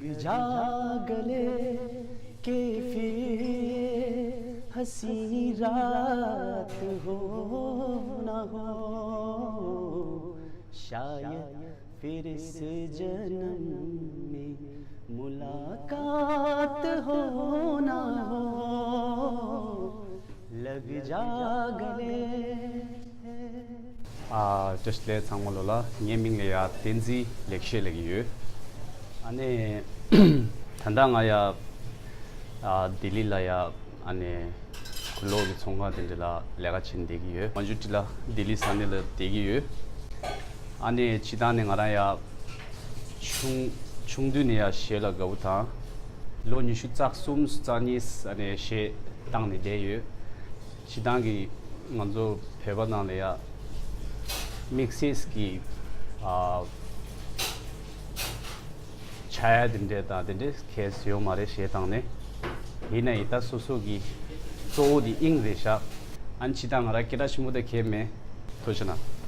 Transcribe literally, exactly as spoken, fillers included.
जा गले के फिर ये हसीं रात हो ना हो, शायद फिर इस जन्म में मुलाकात हो ना हो, लग जा गले। ཨ། བཀྲ་ཤིས་བདེ་ལེགས་ཚང་མ་ལོ་ལ། ངའི་མིང་ལ་ཡ་བསྟན་འཛིན་ལེགས་བཤད་ལབ་ཀྱི་ཡོད། ཨ་ནི་ད་ལྟ་ང་ཡ་ཨ་ལྡི་ལི་ལ་ཡ་ཨ་ནི་གོས་ལོག་གི་ཚོང་ཁང་དེ་འདྲ་ལ་ལས་ཀ་བྱེད་བསྡད་ཀྱི་ཡོད། མཇུག་ཏུ་ལ་ལྡི་ལི་ས་གནས་ལ་བསྡད་ཀྱི་ཡོད། ཨ་ནི་སྤྱིར་བཏང་ནས་ང་རང་ཡ་ཆུང་ཆུང་དུས་ནས་ཡ་གཞས་ལ་དགའ་བོ་དང་། ལོ་ཉི་ཤུ་རྩ་གསུམ་རྩ་གཉིས་ཨ་ནི་གཞས་བཏང་ནས་བསྡད་ཡོད། སྤྱིར་བཏང་གི་ང་ཚོ་བོད་པ་ནང་ལ་ཡ་དམིགས་བསལ་གྱི་ཨ་ཆ་ཡ་དེ་འདྲས་དང་དེ་འདྲས་གལ་ཡོད་མ་རེད། གཞས་བཏང་ནས། ཡིན་ན་ཡིན་ད་སོ་སོ་གི་གཙོ་བོ་དེ་དབྱིངས་རེད་ཤག་ཨ་ནི་སྤྱིར་བཏང་ང་རང་སྐད་གྲགས་ཆེན་པོ་དེ་གས་མེད། ཐུགས་རྗེ་གནང་།